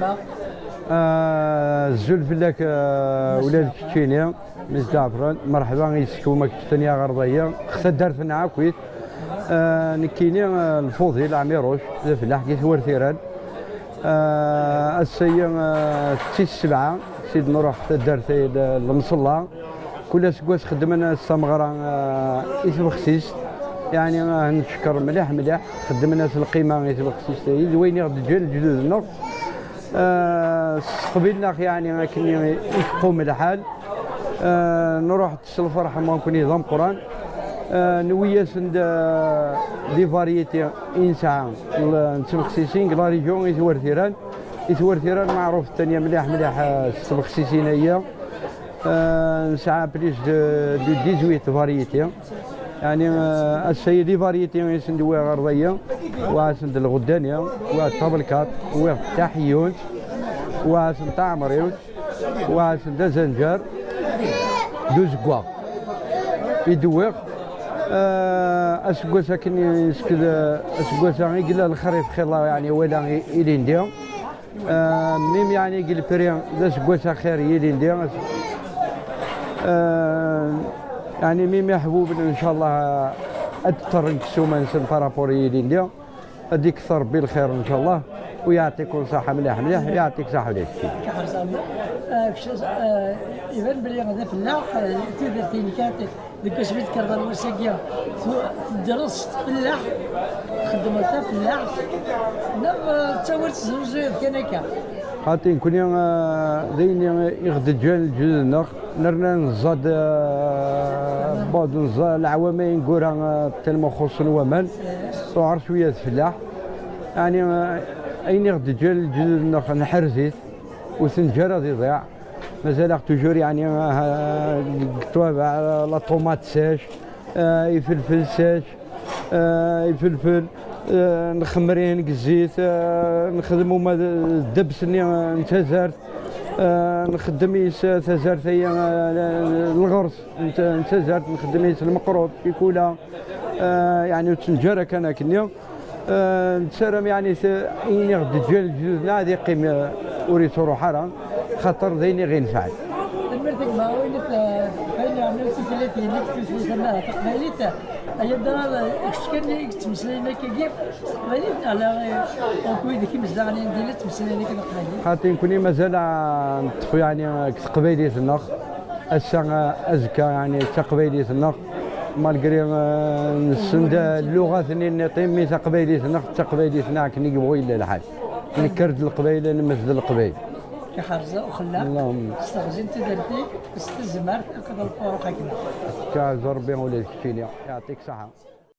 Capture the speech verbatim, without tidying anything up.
Ah, azul fell-ak, ah, ula d keččini, Miss Ǧaɛfran. Merḥba yis-k, wama kečč tani aɣerday-a, ɣef taddart n Ɛakit. Ah, nekkini, ah, Lfudil Ɛmiruc, d afellaḥ deg Twertiran. Ah, ass-agi, ah, d tis sebɛa, si d-nruḥ taddart-agi n Lemṣella. Kul aseggas xeddmen-as tameɣra, ah, i tbexsist. Yeɛni, ah, ncekker mliḥ, mliḥ. Xeddmen-as lqima i tbexsist-agi, d wayen i ɣ-d-ǧǧan lejdud-nneɣ. Ah, steqbilen-aɣ, yeɛni, akken i, i teqqum lḥal. Ah, nruḥ-d s lferḥ, ma nekkni d ameqqran. Ah, newwi-yasen-d, ah, des variétés i nesɛa, l-, n tbexsisin deg la région i Twertiran. I Twertiran meɛruf tanya mliḥ, mliḥ, ah, s tbexsisin-agi. Ah, nesɛa plus de, de dix-huit variétés. Yeɛni, ah, ass-agi des variétés i sen-d-wwiɣ ɣer dagi. Wwiɣ-asen-d lɣeddani, wwiɣ-d tabelkaṭ, wwiɣ-d taḥeyyunt, wwiɣ-asen-d taɛemriwt, wwiɣ-asen-d azanǧer d uzeggaɣ i d-wwiɣ. Ah, aseggas akken i nesked, aseggas-a i yella lexrif xilla, yeɛni wala i-, ilindi. Ah, mim yeɛni deg lpri d aseggas axir yilindi. Ah, yeɛni mim iḥbuben, ncallah, ad d-ṭṭerren ssuma-nsen par rapport i yilindi. Ad d-ikter Rebbi lxir, ncallah. U yeɛṭikum ṣaḥḥa mliḥ, mliḥ, yeɛṭik ṣaḥḥa ula d kečči. Ḥerza, ah, kečč, ah, iban belli d afellaḥ, ah, tudert-inek. Deg wasmi tekkreḍ ar wass-agi, tu-, tedreḍ s tfellaḥt, txeddmeḍ tafellaḥt, neɣ, eh, d tawurt tesnuzuyeḍ kan akka? Xaṭi, nekkni, eh, d ayen i ɣ-d-ǧǧan lejdud-nneɣ, nerna neẓẓa-d, eh, bon, neẓẓa leɛwam-a ineggura, eh, tellement xuṣṣen waman, tuɛer cwiya tfellaḥt. Yeɛni, eh, ayen i ɣ-d-ǧǧan lejdud-nneɣ, nḥerz-it, ur t-neǧǧa ara ad iḍiɛ. Mazal-aɣ toujours, yeɛni, ah, deg ṭṭwabeɛ, la tomate sèche, ah, ifelfel sèche, ah, ifelfel, ah, nxemmer-iten deg zzit, ah, nexdem uma d ddebs-nni, ah, n tazart, ah, nxeddem yis tazart-agi, ah, lɣers n t-, n tazart, nxeddem yis lmeqruḍ, ccikula, ah, yeɛni ur tt-neǧǧa ara kan akkenni. Eh, nessaram, yeɛni, t-, ayen i ɣ-d-ǧǧan lejdud-nneɣ ad yeqqim, eh, ur yettruḥ ara, xaṭer d ayen i ɣ-inefɛen. Tanemmirt a gma, ayen i t-, ayen i ɛemlan tutlayt-nnek, tutlayt ama taqbaylit, aya d ara kečč kan i yettmeslayen akkagi s teqbaylit, neɣ ala, eh, akk wid i k-imezdaɣen din i ttmeslayen akka taqbaylit? Xaṭi, nekkni mazal, ah, neṭṭef, yeɛni, deg teqbaylit-nneɣ. Ass-a, azekka, yeɛni, d taqbaylit-nneɣ, malgré, eh, nessen-d lluɣat-nni nniḍen, mi taqbaylit-nneɣ d taqbaylit-nneɣ, akken i yebɣu yella lḥal. Nekker d Leqbayel, nemmet d Leqbayel. Iḥrez uxellaq, Allahumma. S teɣzi n tudert-ik, s tezmert akked lfuruḥ-ik. Akka, Rebbi ula d keččini, yeɛṭik ṣaḥa.